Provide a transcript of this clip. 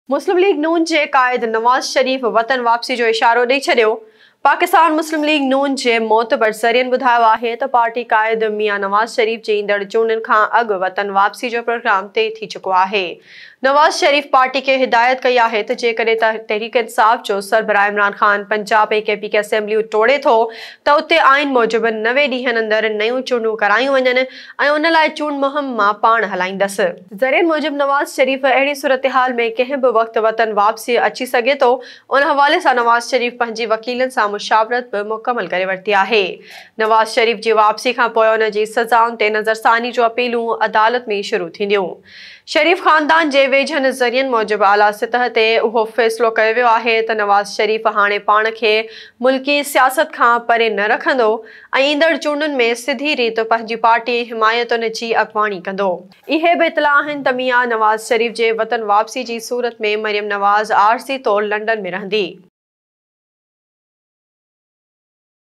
مسلم league نون جي قائد نواز شريف وطن واپسي جو اشارو ڏئي ڇڏيو. پاڪستان مسلم ليگ نون جي معتبر ذريعن ٻڌايو آهي ته پارٽي قائد ميان نواز شريف جي ايندڙ چونڊن کان اڳ وطن واپسي جو پروگرام طئي ٿي چڪو آهي. نواز شريف پارٽي کي هدايت ڪئي آهي ته جيڪڏهن تحريڪ انصاف جو سربراهه عمران خان پنجاب ۽ ڪي پي ڪي اسيمبليون ٽوڙي ٿو ته اتي آئين موجب 90 ڏينهن اندر نيون چونڊون ڪرايون وڃن ۽ ان لاء چونڊ مهم مان پاڻ هلائيندس. ذريعن موجب نواز شريف اهڙي صورتحال ۾ ڪنهن به وقت وطن واپسي اچي سگهي ٿو، ان حوالي سان نواز شريف پنهنجي وڪيلن سان مشاورت به مڪمل ڪري ورتي آهي. نواز شريف جي واپسي کانپوء ان جي سزائن تي نظرثاني جون اپيلون عدالت ۾ شروع ٿينديون. شريف خاندان جي ويجهن ذريعن موجب اعليٰ سطح تي اهو فيصلو ڪيو ويو آهي ته نواز شريف هاڻي پاڻ کي ملڪي سياست کان پري نه رکندو ۽ ايندڙ چونڊن ۾ سڌي ريت پنهنجي پارٽي ۽ حمايتن جي اڳواڻي ڪندو. اهي به اطلاع آهن ته ميان نواز شريف جي وطن واپسي جي صورت ۾ مريم نواز عارضي طور لنڊن ۾ رهندي.